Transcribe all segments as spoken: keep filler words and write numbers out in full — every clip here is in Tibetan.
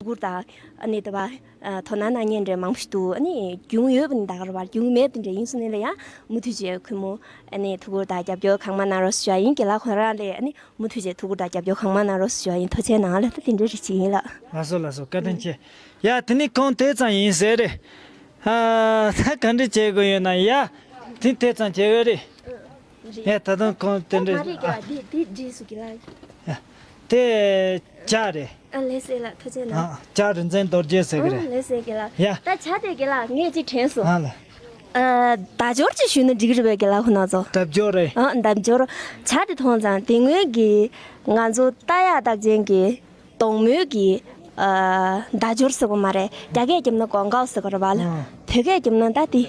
ཐུགས་ཁུར་དང་ཨ་ནི་དེ་བ་དོ་སྣང་གནང་མཁན་འདྲ་མང་པོ་ཞིག་འདུག་ཨ་ནི་རྒྱུས་ཡོད་པ་ནི་ད་ག་རེ་བ། རྒྱུས་མེད་པ་འདྲ་ཡིན་སོང་ནའི་ལ་ཡང་མུ་མཐུད་བྱས་ཁོ་མོ་ཨ་ནི་ཐུགས་ཁུར་དང་རྒྱབ་སྐྱོར་གང་མང་གནང་རོགས་ཞུ་ཡ་ཡིན། རྒན་ལགས་ཁོ་རང་ལ་ཨ་ནི་མུ་མཐུད་བྱས་ཐུགས་ཁུར་དང་རྒྱབ་སྐྱོར་གང་མང་གནང་རོགས་ཞུ་ཡ་ཡིན། ཐུགས་རྗེ་གནང་། ལགས་ད་དེ་འདྲ་རེ་ཅིག་ཡིན་ལགས། ལགས་སོ་ལགས་སོ། བཀའ་དྲིན་ཆེ། ཡ་དེ་ནི་ཁོང་དེ་ཙམ་ཡིན་ཟེར་རེད། ཨ་ད་ག་འདྲ་བྱེད་དགོས་ཡོད་ན། ཡ་དེ་དེ་ཙམ་བྱེད་ཡོད་རེད། རེད། ཡ་ད་དུང་ཁོང་དེ་འདྲ། མ་རེད་ཀྱ་ཨ། དེ་དེ་རྗེས་སུ་གི་ལ། ཡ་དེ་ལྕགས་རེད། ཨ་ལགས་སེ་ལགས། ཐུགས་རྗེ་གནང་། ཨ་ལྕགས་རིག་འཛིན་རྡོ་རྗེ་ཟེར་གི་ཨ་རེད། ལགས་སེ་གི་ལ། ཡ་ད་བྱ་དེ་གི་ལ་ངས་ཅིག་དྲན་སོང་། ཨ་ལ། ཨ་བརྡ་སྦྱོར་ཅིག་ཞུས་ན་འགྲིག་གི་རེད་པས་གི་ལ། ཁོ་ན་ཚོ། བརྡ་སྦྱོར་རེད། ཨ་བརྡ་སྦྱོར། བྱ་དེ་མཐོང་ཙང་དེ་སྔོན་གི་ང་ཚོ་རྟ་གཡག་རྟགས་ཅན་གྱི་གདོང་མོའི་གི་ཨ་བརྡ་སྦྱོར་ཟེར་གོ་མ་རེད། རྒྱ་སྐད་རྒྱབ་ན་ཀོང་ཀའོ་ཟེར་གོ་རེད་པ་ལ། ཨ་བོད་སྐད་རྒྱབ་ན་ད་དེ་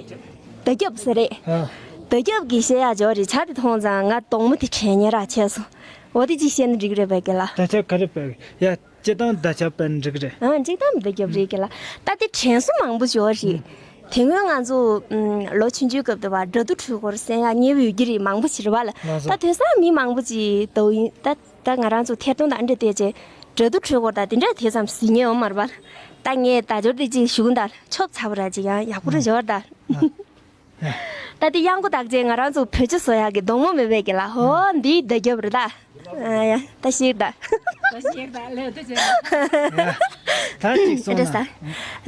བརྡ་ཁྱབ་ཟེར་རེད། ཨ་བརྡ་ཁྱབ་གི་བཤད་ཡག་སྦྱོར་རེད། བྱ་དེ་མཐོང་ཙང་ང་གདོང་མོ་དེ་དྲན་ཉེ་རག་བྱས་སོང་། འོ་དེ་ཅིག་བཤད་ན་འགྲིག་གི་རེད་པས་གི་ལ། ད་ཆ་ག་རེ་པས་ཡ། སྤྱིར་བཏང་བརྡ་ཁྱབ་པ་འགྲིག་རེད། ཨ་སྤྱིར་བཏང་བརྡ་ཁྱབ་རེད་གི་ལ། ད་དེ་དྲན་གསོ་མང་པོ་ཞིག་ཡོད་རེད། དེ་སྔོན་ང་ཚོ་ཨམ་ལོ་ཆུང་ཆུང་སྐབས་དུ་བ་སྒྲ་སྡུད་འཕྲུལ་འཁོར་གསན་ཡག་ཉེ་བོ་ཡོད་ཀྱི་རེད། མང་པོ་ཞིག་རེད་པ་ལ། ལགས་སོ། ད་དེང་སང་མི་མང་པོ་ཅིག་ཏོག་དབྱིབས་ད་ད་ང་རང་ཚོ་ཐད་གཏོང་དང་འདྲ་བལྟས་བྱས་སྒྲ་སྡུད་འཕྲུལ་འཁོར་དང་དེ་འདྲ་དེ་ཙམ་གཟིགས་ཉན་ཡོད་མ་རེད་པ། ད་ངས་བརྡ་སྦྱོར་དེ་ཅིག་ཞུ་གི་འདུག་ཆོབ་ཚ་པོ་ར་ཅིག་ཡང་ཡག་པོ་ར་ཞོར་ད། ད་དེ་གཡང་འགུག་རྟགས་ཅན་ང་རང་ཚོ་བོད་ཆས་བཟོ་ཡག་གི་གདོང་མོ་མེད་པས་གི་ལ། ཧོ་འདིའི་བརྡ་ཁྱབ་རེད་ད། ཨ་ཡ་ད་ཤེས་ད། ད་ཤེས་ད་ལས་ད་ཅན། ད་ཅིག་སོང་ན།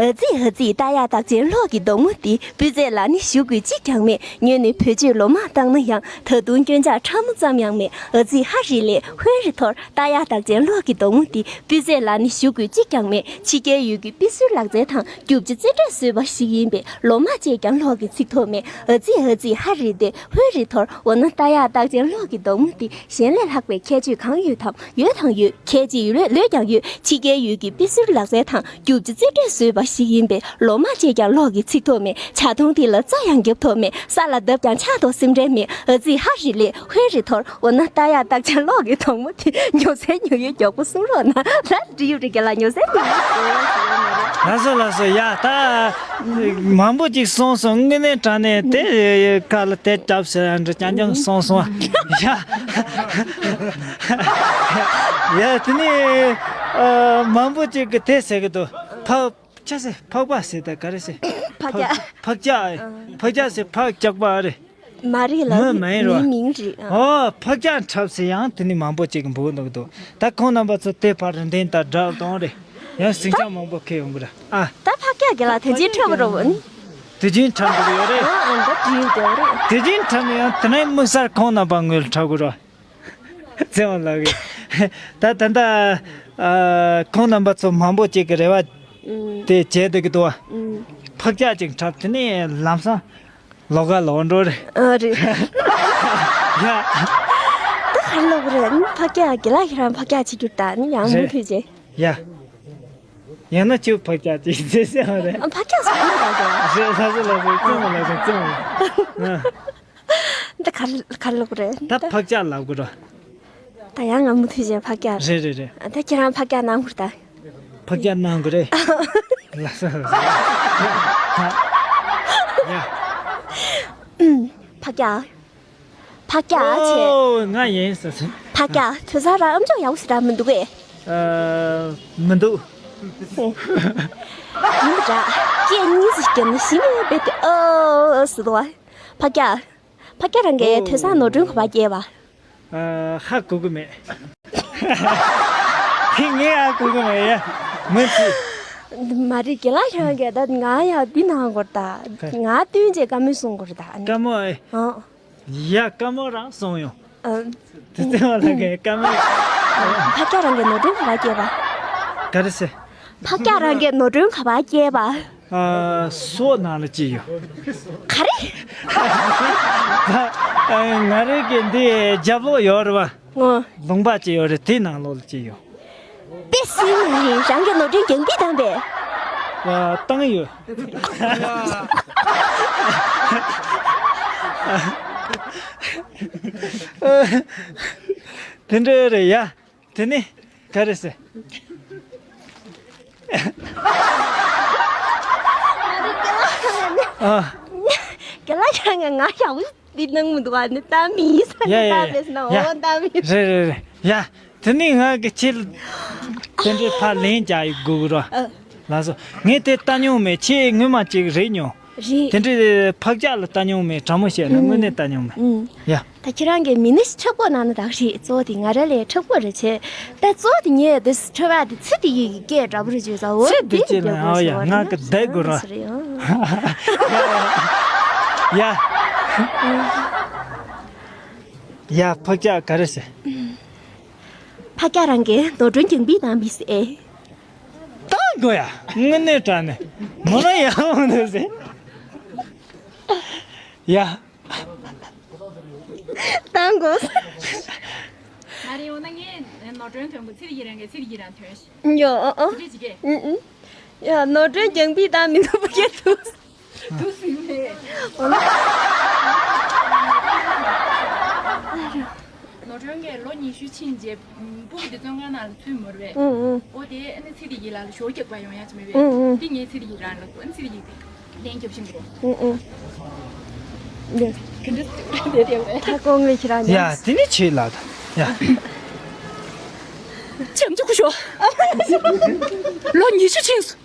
ཨ་ཙི་ཨ་ཙི་རྟ་གཡག་རྟགས་ཅན་གློག་གི་གདོང་མོ་འདི། སྤུས་ཚད་ལ་ནི་ཞུ་དགོས་གཅིག་ཀྱང་མེད། ཉོས་ནས་བེད་སྤྱོད་ལོ་མང་བཏང་ན་ཡང་། ད་དུང་སྐྱོན་ཆ་ཕྲ་མོ་ཙམ་ཡང་མེད། ཨ་ཙི་ཧ་རི་ལས་ཧོན་རི་ཐོར། རྟ་གཡག་རྟགས་ཅན་གློག་གི་གདོང་མོ་འདི། སྤུས་ཚད་ལ་ནི་ཞུ་དགོས་གཅིག་ཀྱང་མེད། ཕྱི་རྒྱལ་ཡུལ་གྱི་དཔེ་བཟོའི་ལག་རྩལ་དང་། རྒྱུ་ཆ་རྩེ་གྲས་བཟོས་པ་ཞིག་ཡིན་པས། ལོ་མང་སྤྱད་ཀྱང་གློག་གིས་ཚིག་ཐོབ་མེད། ཨ་ཙི་ཨ་ཙི་ཧ་རི་ཏེ་ཧོན་རི་ཐོར། འོ་ན་རྟ་གཡག་རྟགས་ཅན་གློག་གི་གདོང་མོ་འདི། གཞན་ལས་ལྷག་པའི་ཁྱད་ཆོས་གང་ཡོད་དམ། ཡོད་དང་ཡོད། ཁྱད་ཆོས་ཡོད་ལོས་ཀྱང་ཡོད། ཕྱི་རྒྱལ་ཡུལ་གྱི་དཔེ་བཟོའི་ལག་རྩལ་དང་། རྒྱུ་ཆ་རྩེ་གྲས་བཟོས་པ་ཞིག་ཡིན་པས། ལོ་མང་སྤྱད་ཀྱང་གློག་གིས་ཚིག་ཐོབ་མེད། ཇ་མཐུང་དེ་ལ་རྩྭ་ཡང་རྒྱབ་ཐོབ་མེད། ས་ལ་བརྡབས་ཀྱང་ཆག་ཐོག་སེམས་ཁྲལ་མེད། ཨ་ཙི་ཧ་རི་ལས་ཧོན་རི་ཐོར། འོ་ན་རྟ་གཡག་རྟགས་ཅན་གློག་གི་གདོང་མོ་དེ་ཉོ་སའི་ཉོ་ཡུལ་མགྱོགས་པོ་གསུང་རོགས་གནང་། ལ་འབྲི་ཡུལ་རི་རྒྱལ་ལ་ཉོ་སའི་ཉོ་ཡུལ་ཟེར་ཡོད་མ་རེད། ལགས་སོ་ལགས་སོ། ཡ་ད་མང་པོ་ཅིག་གསུངས་སོང་། དངོས་གནས་དྲང་གནས་དེ་ཁ་ལ་དེ་བྲབ་ཟེར་ཡ་འདྲ་རྐྱང་རྐྱང་གསུངས་སོང་། ཡ་ཡ་དེ་ནི་ཨ་མང་པོ་ཅིག་གིས་དེ་ཟེར་གི་འདུག་ཕག་ཅག་ཟེར། ཕག་པ་ཟེར་ད་ག་རེ་ཟེར། ཕག་སྐྱག་ཕག་སྐྱག་ཕག་སྐྱག་ཟེར། ཕག་སྐྱག་པ་རེད། མ་རེད་ལ། མི་མིང་རེད། མིའི་མིང་རེད། ཨ། ཨོ་ཕག་སྐྱག་འཁྲབ་ཟེར་ཡང་དེ་ནི་མང་པོ་ཅིག་གིས་འབོད་འདུག་འདུག་ད་ཁོང་རྣམ་པ་ཚོ་དེ་བར་རིན་ལྡན་དང་སྒྲ་གདངས་རེད། ཡང་ཟིང་ཆ་མང་པོ་འཁེལ་ཡོང་གི་རེད། ཨ། ད་ཕག་སྐྱག་གི་ལ་དེ་རྗེས་འཁྲབ་རོགས་ནི། དེ་རྗེས་འཁྲབ་འདུག་ཡོད་རེད། ཨ་ཨ་ད་བྲིས་ཡོད་རེད། དེ་རྗེས་འཁྲབ་ནས་ཡང་དེ་ནས་དམིགས་བསལ་ཁོང་རྣམ་པ་ངོས་ལ་འཁྲབ་དགོས་རེད། བཙན་པ་ལགས་ཀྱིས། ད་ད་ལྟ་ཨ་ཁོང་རྣམ་པ་ཚོ་མང་པོ་ཅིག་གིས་རེ་བ་ཨུམ། དེ་བྱས་བསྡད་ཀྱི་འདུག་བ། ཨུམ། ཕག་སྐྱག་ཅིག་འཁྲབ་དེ་ནས་ལམ་སང་ལོག་ག་ལོག་འགྲོ་རེད། ཨ་རེད། ཡ། ད་ག་ལོག་རེད། ཕག་སྐྱག་གི་ལ་ཁྱེད་རང་ཕག་སྐྱག་བྱེད་རྒྱུ་ད་ནི་ཡང་མུ་རེད། མཐུད་བྱས། ཡ། ཡང་ན་ཁྱོད་ཕག་སྐྱག་ཅིག་བྱེད་ཟེར་བ་རེད། ཨ་ཕག་སྐྱག་སོང་ནི་ད་ག་རེད། ལགས་སོ་ལགས་སོ། བཙན་པ་ལགས་སོ། བཙན་པ། ཨ། འདི་ག་རེ་ག་རེ་ལབ་དགོས་རེད། ད་ཕག་སྐྱག་ལབ་དགོས་རེད། ད་ཡང་ང་མུ་མཐུད་བྱས་ཕག་སྐྱག་རེད་རེད་རེད། ད་ཁྱེད་རང་ཕག་སྐྱག་གནང་དགོས་རེད་ད། ཕག་སྐྱག་གནང་དགོས་རེད། ལགས་སོ་ལགས་སོ། ཡ། ཕག་སྐྱག་ཕག་སྐྱག་བྱས། ཨོ་ང་ཡིན་ཟེར་ཟེར། ཕག་སྐྱག་དེང་སང་རང་ཨམ་ཅོག་ཡག་པོ་ཞེ་དྲག་མི་འདུག་གས། ཨ། མི་འདུག་ཡིན་པ་འདྲ། སྐད་གཉིས་སུ་བརྒྱབ་ནས་ཞི་མོལ་བྱས་ཏེ་ཨོ་ཟེར་འདུག་བ། ཕག་སྐྱག་ཕག་སྐྱག་རང་གིས་ཨོ། དེང་སང་ནོར་སྒྲོན་ག་པར་སྐྱེལ་བ། ཨ། ཧ་གོ་གི་མེད། དེ་ངས་ཧ་གོ་གི་མེད་ཡ། མི་ཚེ། མ་རེད་རྒན་ལགས་ཁྱེད་རང་གིས་ད་ང་ཡ་འདི་གནང་དགོས་རེད་ད། ང་བསྟུན་བྱས་བཀའ་མོལ་གསུང་དགོས་རེད་ད། བཀའ་མོལ་ཨེ། ཨང་། ཡ་བཀའ་མོལ་རང་གསུང་ཡོང་། ཨ། དེ་ཚེ་བ་ལ་གའི་བཀའ་མོལ། ཕག་སྐྱག་རང་གིས་ནོར་སྒྲོན་ག་པར་སྐྱེལ་བ། ག་རེ་ཟེར། ཕག་སྐྱག་རང་གིས་ནོར་སྒྲོན་ག་པར་སྐྱེལ་བ། ཨ། སོག་ནང་ལ་སྐྱེས་ཡོད། ག་རེ། ཨ། ང་རང་གི་འདི་རྒྱབ་ལོགས་ཡོད་རེད་བ། ཨོ། ལུང་པ་ཅིག་ཡོད་རེད། དེའི་ནང་ལོགས་ལ་སྐྱེས་ཡོད། དཔེ་སྲིད་ནི་རེད། རང་གི་ནོར་སྒྲོན་རྒྱང་འབུད་བཏང་པས། ཨ། བཏང་ཡོད། དེ་འདྲ་རེད་ཡ། དེ་ནི་ག་རེ་ཟེར། ཨ། རྒན་ལགས་ཁྱེད་རང་ང་ཡག་པོ་འདི་གནང་མི་འདུག་ཨ་ནི་ལྟ་མི་ཡིན་ས་ཡ་ནི་ཡ་ལྟ་ཡ་བས་ན། ཡ། འོ་ལྟ་མི། རེད་རེད་རེད་ཡ། དེ་ནི་ང་གི་ཁྱེད། དེ་འདྲའི་ཕར་ལན་རྒྱག་ཡི་དགོས་གི་རོ། ཨ། ལགས་སོ། ངས་དེ་ལྟ་མྱོང་མེད། ཁྱེད་སྔོན་མ་ཅིག་རེད་མྱོང་། རེད། དེ་འདྲའི་ཕག་སྐྱག་ལ་ལྟ་མྱོང་མེད། དྲང་མོ་བཤད་ན་དངོས་གནས་ལྟ་མྱོང་མེད། ཨུམ། ཡ། ད་ཁྱེད་རང་གིས་མི་ནི་མཁྲེགས་པོ་གནང་ན་ད་རེད། གཙོ་བོ་དེ་ང་རང་ལས་མཁྲེགས་པོ་རེད་བྱས། ད་གཙོ་བོ་དེ་ངས་དེ་ཁྲོ་བ་དེ་ཚེ་འདི་ཡི་སྐད་འདྲ་པོ་རེད་བྱས་ཙང་འོ་ཚེ་འདི་དེ་སྐད་ལ་སྐྱོ་པོ་ཨ་ཡ་ཞིག་ང་གི་བསྡད་དགོས་ར། རེད་ཨང་། ཡ། ཡ། ཕག་སྐྱག་ག་རེ་ཟེར། ཕག་སྐྱག་རང་གིས་ནོར་སྒྲོན་རྒྱང་འབིག་བཏང་མི་ཟེར། བཏང་དགོས་ཡ། དངོས་གནས་དྲང་གནས་མོ་རང་ཡག་པོ་འདུག་ཟེར། ཡ། བཏང་དགོས། མ་རེད། འོ་ན་ངས་ནོར་སྒྲོན་ཐོན་དགོས། ཚེ་རིང་རང་གིས་ཚེ་རིང་རང་ཐོན་ཤིག་ཡོ་ཨ་ཨ། དེ་འདྲ་བྱེད་ཀྱི། ཨུ་ཨུ། ཡ་ནོར་སྒྲོན་རྒྱང་འབིག་བཏང་མི་འདུག་པ་སྐད་འདུག་འདུག་ཟིན་མེད། ནོར་སྒྲོན་གྱིས་ལོ་ཉི་ཤུ་ཕྱིན་རྗེས་སྤུ་གུ་དེ་བཙོན་ཁང་ནང་ལ་ཚུད་མོ་རེད་པས། ཨུ་ཨུ། ཨོ་དེ་ཨ་ནི་ཚེ་རིང་ཡིན་ལ་ལ་ཞོ་རྒྱག་པ་ཡོང་ཡ་ཅི་མེད་པས། ཨུ་ཨུ། དེ་ངས་ཚེ་རིང་ཡིན་རང་ལ་ཨ་ནི་ཚེ་རིང་ཡིན་དེ་ལན་རྒྱབ་བཞིན་འགྲོ། ཨུ་ཨུ། ཡ། ག་འདྲ་དེ་དེ་ད་ཀོ་ངོས་ཁྱེད་རང་ཡ་ཉམས། དེ་ནི་ཆེ་ལ་ད་ཡ། ཅམ་ཅུ་ཀུ་ཤོ། ལོ་ཉི་ཤུ་ཕྱིན་སོང་།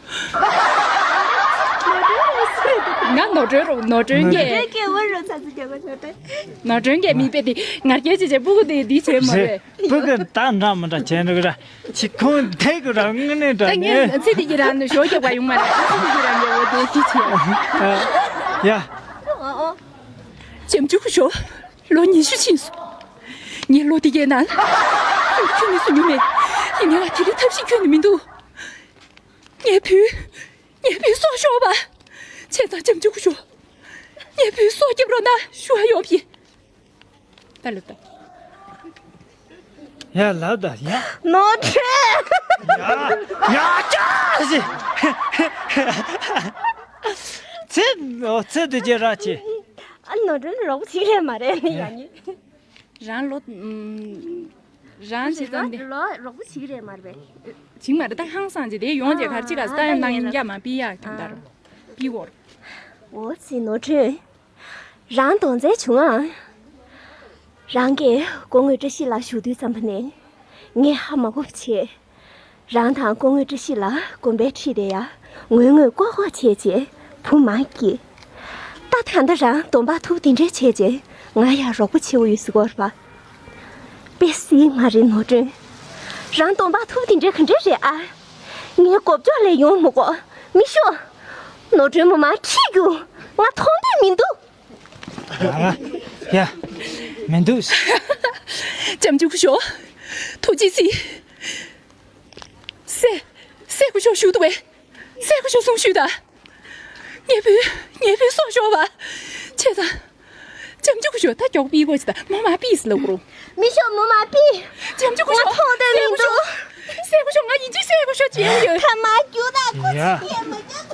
ང་ནོར་སྒྲོན་རོ། ནོར་སྒྲོན་གྱིས། ནོར་སྒྲོན་གྱིས་འོ་རོ་ཚ་ཚ་རྒྱག་གོ་ཆོག་ཏེ། ནོར་སྒྲོན་གྱིས་མིག་དཔེ་དེ་ངར་སྐད་ཅིག་བྱས། སྤུ་གུ་དེ་འདི་བྱས་མ་རེད། སྤུ་གུ་ད་འདྲ་མི་འདྲ་བྱས་འགྲོ་གི་ར། ཅི་ཁོང་དེ་གི་ར་དངོས་གནས་དྲང་ད་ངས་གནས། ཚེ་འདི་གི་རང་ནས་ཞོ་རྒྱག་པ་ཡོང་མ་རེད། ཚེ་འདི་གི་རང་ནས་འོ་དེ་དེ་བྱས། ཡ། ཨོ་ཨོ། ཅམ་ཅུ་ཀུ་ཤོ། ལོ་ཉི་ཤུ་ཕྱིན་སོང་། ངས་ལོ་འདི་གའི་ནང་སུ་ཁྱོན་ནས་སུ་ཉུང་མེད། ཡིན་ནའི་ང་དེ་རིང་ཐབས་ཤེས་ཁྱོན་ནས་མི་འདུག་ངའི་བུ། ངའི་བུ་སྲོག་ཤོར་བ། བྱས་ཙང་ཅམ་ཅུ་ཀུ་ཤོ། ངའི་བུ་སྲོག་སྐྱབས་རོགས་གནང་ཞུ་བ་ཡོད་པ་ཡིན། ད་ལབ་ད། ཡ་ལབ་ད་ཡ། ནོར་འཁྲུལ། ཡ་ཡ་ཅག་ཟེ། ཚེ་ཨོ་ཚེ་འདི་ཅེ་ར་ཆེ། ཨ་ནོར་འཁྲུལ་རོགས་ཅིག་རེད་མ་རེད་ནི་ཡ་ནི། རང་ལོ། ཨུམ། རང་བྱེད་ཙམ་དེ། ལོ་རོགས་པོ་བྱེད་ཀྱི་རེད་མ་རེད་པས། བྱེད་མ་རེད། ད་ཧང་སང་བྱེད་དེ་ཡོང་རྗེས་གར་ཅི་ག་ས་ད་ཡང་ནང་ཡིན་རྒྱ་མ་པི་ཡ་ཁྱོད་ལྟར། པི་ཝོར། འོ་ཙི་ནོར་འཁྲུལ། རང་གདོང་རྩལ་བྱུང་ཨ། རང་གིས་སྐུ་ངོ་བཀྲ་ཤིས་ལགས་བཞུགས་དུས་ཙམ་པ་ནས་ངས་ཧ་མ་གོ་བྱས། རང་དང་སྐུ་ངོ་བཀྲ་ཤིས་ལགས་དགོན་པའི་འཁྲིས་དེ་ཡ་ངུས་ངུས་ལྐོག་ལྐོག་བྱས་རྗེས་བུ་མ་སྐྱེས། ད་ད་ལྟ་རང་གདོང་པ་ཐུག་དེ་འདྲས་བྱས་རྗེས་ང་ཡ་རོགས་པོ་བྱེད་འོ་ཡོད་ཟེར་གོ་ར་པ། དཔེ་སྲིད་མ་རེད་ནོར་སྒྲོན། རང་གདོང་པ་ཐུག་དེ་འདྲས་ག་འདྲས་རེད་ཨ། ངའི་མགོ་ལྕོག་ལས་ཡོང་མི་གོ། མི་ཤོག་ནོར་སྒྲོན་མོ་མ་ཁྲིད་རྒྱུ་ང་མཐོང་འདོད་མི་འདུག་ཡ། མི་འདུག་ཅམ་ཅུ་ཀུ་ཤོ། ཐུགས་རྗེ་གཟིགས། སྲས། སྲས་སྐུ་ཞབས་བཞུགས་འདུག་པས། སྲས་སྐུ་ཞབས་གསུང་ཞུས་དང་། ངའི་བུ། ངའི་བུ་སྲོག་ཤོར་བ། བྱས་ཙང་། ཅམ་ཅུ་ཀུ་ཤོ་ད་མགྱོགས་པི་གོ་ཅི་ད་མོ་མ་པིས་ལ་གུ་རུ། མི་ཤོག་མོ་མ་པི། ཅམ་ཅུ་ཀུ་ཤོ། ང་མཐོང་འདོད་མི་འདུག་སྲས་སྐུ་ཞབས། སྲས་སྐུ་ཞབས་ང་ཡིན་གཅིག་སྲས་སྐུ་ཞབས་བྱེད་ཡོད། ཐ་མ་རྒྱུ་ད་ཁོ་ཡ། ཚིག་མ་རྒྱུ།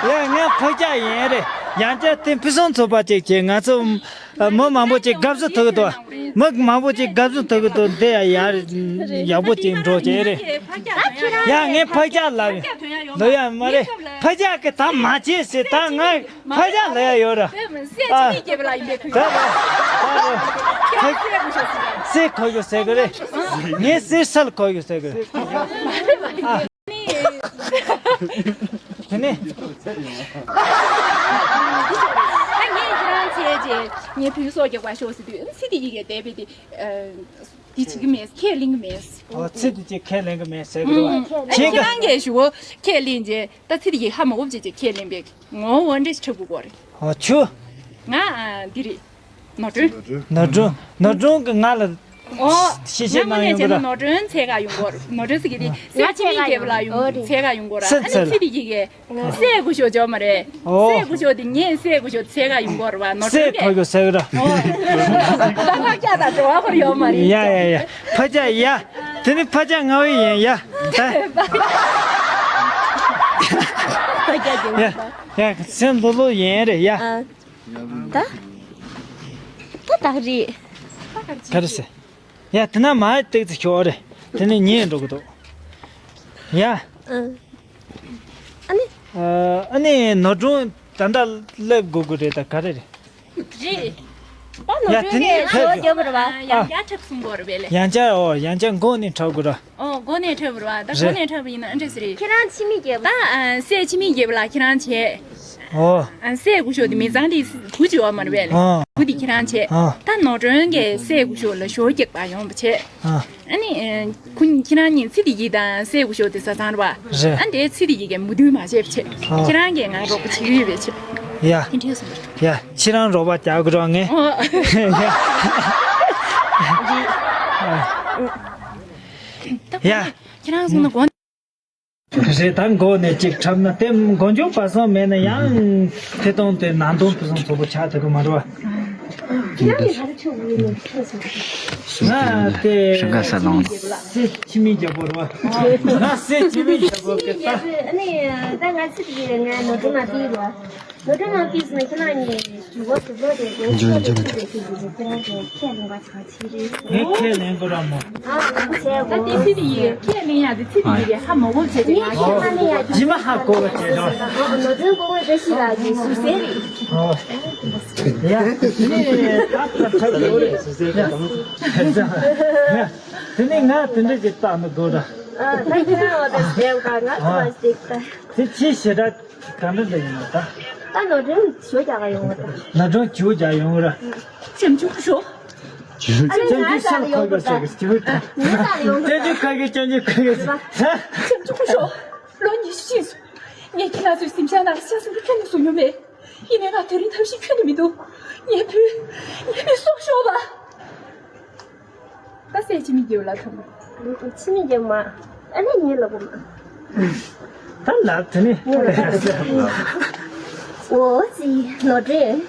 ཡ་ངས་ཕག་སྐྱག་ཡིན་རེད། ཡང་བསྐྱར་དེ་ཕུན་སུམ་ཚོགས་པ་ཅིག་བྱེད། ང་ཚོ་མི་མང་པོ་ཅིག་དགའ་བསུ་ཐོབ་ཀྱི་འདུག་མི་མང་པོ་ཅིག་དགའ་བསུ་ཐོབ་ཀྱི་འདུག་འདི་ཡ་ཡག་པོ་ཅིག་འགྲོ་བྱེད་རེད། ཡ་ངས་ཕག་སྐྱག་ལབ་ཡིན། ལོ་ཡ་མ་རེད། ཕག་སྐྱག་གི་ད་མ་བྱེད་ཟེར། ད་ང་ཕག་སྐྱག་ལབ་ཡ་ཡོད་ར། ཨ། ད་ད་ད་སྲས་གོ་ཡོད་ཟེར་གི་རེད། ངས་སྲས་སལ་གོ་ཡོད་ཟེར་གི་རེད། དེ་ནས། ད་ངས་ཁྱེད་རང་བྱས་རྗེས་ངའི་བུའི་སྲོག་རྒྱག་པ་ཤོག་ཟེར་དུས་ཚེ་འདི་ཡི་གེ་བསྡད་པའི་དེ། དེ་བྱེད་ཀྱི་མེད། ཁས་ལེན་གྱི་མེད། ཨོ་ཚེ་འདི་ཅིག་ཁས་ལེན་གྱི་མེད་ཟེར་གི་རེད་བ། ཨ་ཁྱེད་ཁྱེད་རང་གིས་ཞུ་བོ་ཁས་ལེན་རྗེས་ད་ཚེ་འདི་ཡི་ཧ་མ་གོ་བྱས་རྗེས་ཁས་ལེན་པའི་ངོ་བོ་འདྲ་ཞིག་འཁྲབ་དགོས་རེད། ཨོ་ཆུ། ང་ཨ་འདི་རེད། ནོར་སྒྲོན། ནོར་སྒྲོན། ནོར་སྒྲོན་གྱིས་ང་ལ་ཨོ། ཤེས་ཤེས་ང་མ་ནས་གནང་ཡོང་གི་བྱས་ན་ར། ནོར་སྒྲོན་འཚོལ་ག་ཡོང་གོ་རེད། ནོར་སྒྲོན་ཟེར་གི་དེ་ང་ཚེ་མི་རྒྱལ་པོ་ལ་ཡོང་འཚོལ་ག་ཡོང་གོ་ར། ཨ་ནི་ཚེ་འདི་ཡི་གེ་སྲས་སྐུ་ཞབས་འཇོག་མ་རེད། ཨོ། སྲས་སྐུ་ཞབས་དེ་ངས་སྲས་སྐུ་ཞབས་འཚོལ་ག་ཡོང་གོ་ར་བ་ནོར་སྲས་སྒྲོན་གྱིས། ཁོ་གི་ཟེར་གི་ར། ཨོ། ད་ཕག་སྐྱག་དང་འབྲེལ་བ་ཁོར་ཡོད་མ་རེད། ཡ་ཡ་ཡ། ཕག་སྐྱག་ཡ། དེ་ནི་ཕག་སྐྱག་ང་བའི་ཡིན་ཡ། ད། ཕག་སྐྱག་གི་ཡ། ཡ་སེམས་ལྷོད་ལྷོད་ཡིན་རེད་ཡ། ཨ། ད། ད་བདག་རེད། ག་རེ་ཟེར། ཡ་དེ་ན་མ་ཏིག་ཙི་ཤོག་རེད། དེ་ནས་ཉལ་འགྲོ་གི་འདུག་ཡ། ཨ། ཨ་ནི། ཨ་ནི་ནོར་སྒྲོན་ད་ལྟ་སླེབས་དགོས་ཀྱི་རེད་ད་ག་རེ་རེད། རེད། ད་ནོར་ཡ་དེ་ནས་སྒྲོན་གྱིས་ཕེབས་ཞོ་བརྒྱབ་པ་རེད་བ། ཡང་བསྐྱར་འཁྲབ་གསུང་དགོས་རེད་པས་ལེ། ཡང་བསྐྱར། ཨོ་ཡང་བསྐྱར་མགོ་ནས་འཁྲབ་དགོས་ར། ཨོ་མགོ་ནས་འཁྲབ་པ་རེད་བ། ད་མགོ་རེད། ནས་འཁྲབ་པ་ཡིན་ན་ཨ་འདྲ་ཟེར་རེད། ཁྱེད་རང་འཆི་མེད་རྒྱལ་པོ། ད་ཨ་སྲས་འཆི་མེད་རྒྱལ་པོ་ལ་ཁྱེད་རང་བྱས། ཨོ། ཨ་སྲས་སྐུ་ཞབས་དེ་མི་ཚང་དེ་བུ་གཅིག་ཡོད་མ་རེད་པས་ལེ། ཨོ། བུ་དེ་ཁྱེད་རང་བྱས། ཨོ། ད་ནོར་སྒྲོན་གྱིས་སྲས་སྐུ་ཞབས་ལ་ཞོ་རྒྱག་པ་ཡོང་བ་བྱས། ཨོ། ཨ་ནི་ཨ་ཁོ་ཁྱེད་རང་གཉིས་ཚེ་བདེ་སྐྱིད་དང་སྲས་སྐུ་ཞབས་དེ་བཟའ་ཚང་རེད་བ། རེད། ཨ་འདྲའི་ཚེ་བདེ་སྐྱིད་ཀྱིས་མོས་མཐུན་མ་བྱས་པ་བྱས། ཨོ། ཁྱེད་རང་གིས་ང་རོགས་པ་བྱེད་ཀྱི་ཡོད་པས་བྱས། ཡ། དེ་འདྲས་སོང་བ། ཡ་ཁྱེད་རང་རོགས་པ་རྒྱག་དགོས་ར་ངས། ཨོ། ཡ། ཁྱེད་རང་སོང་ན་དགོངས། རེད། ད་མགོ་ནས་གཅིག་འཁྲབ་ན་དེ་མགོ་མཇུག་བར་གསུམ་མེད་ན་ཡང་དེ་དང་དེ་ནང་དོན་ཕུན་སུམ་ཚོགས་པོ་ཆགས་ཐུབ་ཀྱི་མ་རེད་བ། ང་དེ་ཧྲང་ཁ་ས་ལོང་སྲས་འཆི་མེད་རྒྱལ་པོ་རེད་བ། ང་སྲས་འཆི་མེད་རྒྱལ་པོ་གི་ད། ཨ་ནི་ད་ང་ཚིག་གི་ང་ནོར་འཁྲུལ་མ་ཕྱིན་རོ། ནོར་འཁྲུལ་མ་ཕྱིན་ན་ཁྱེད་རང་གཉིས་ཞུ་བ་ཞུ་བ་དེ་དེ་ཁས་ལེན་ཐུབ་པའི་ཁྱེད་ཀྱི་ཁྱེད་རང་གི་ཁས་ལེན་པ་ཆགས། ངས་ཁས་ལེན་དགོས་ར་མོ། ཨ་ནི་ཁས་ལེན་དགོས། ད་དེ་སྲིད་དེ་ཡིན། ཁས་ལེན་ཡག་དེ་ཚིག་དེ་ཡིན་ཧ་མ་གོ་བྱས་ཏེ་ང་ཁས་མ་ལེན་ཡག་ཇི་མ་ཧ་གོ་བ་བྱས་རོགས། ནོར་སྒྲོན་སྐུ་ངོ་བཀྲ་ཤིས་ལགས་ཀྱི་ཟུར་གསལ་རེད། ཨོ། ཡ། དེ་ནས་ད་ཁ་ཁྲབ་ཡོད་རེད་ཟུར་གསལ་རེད། དེ་ནས་ང་དེ་འདྲ་ཅིག་བཏང་ན་དགོས་ར། ཨ་ད་ཁྱེད་རང་འོ་དེ་ཟེར་བ་ང་ཚོ་མ་ཞིག་ད། དེ་ཅི་ཞེ་དྲག་ག་འདྲ་འདྲ་ཡིན་ན་ད། ད་ནོར་སྒྲོན་ཞོ་རྒྱག་ག་ཡོང་བ་ད། ནོར་སྒྲོན་ཞོ་རྒྱག་ཡོང་ར། ཅེམ་ཅུང་ཞོ། ཨ་ནི་ང་ས་ལ་ཡོང་གི་ད། ངའི་ས་ལ་ཡོང་གི་ད། ཅེམ་ཅུང་ཁ་གི་ཅེམ་ཅུང་ཁ་གི་ཅེམ་ཅུང་ཁ་གི་ཅེམ་ཅུང་ཞོ། ལོ་ཉི་ཤུ་ཕྱིན་སོང་། ངས་ཁྱེད་རང་ཚོའི་གཟིམ་ཤག་ནང་ཤ་ཟ་གི་ཁྱོན་ནས་བཟུང་མྱོང་མེད། ཡིན་ནའི་ང་དེ་རིང་ཐབས་ཤེས་ཁྱོན་ནས་མི་འདུག་ངའི་བུ། ངའི་བུ་སྲོག་ཤོར་བ། ད་སྲས་འཆི་མེད་རྒྱལ་པོ་ལ་ཐོངས། འཆི་མེད་རྒྱལ་པོ་མ། ཨ་ནི་ངའི་ལག་པ་མ། ད་ལབ་དེ་ནི། འོ་ཙི་ནོར་སྒྲོན།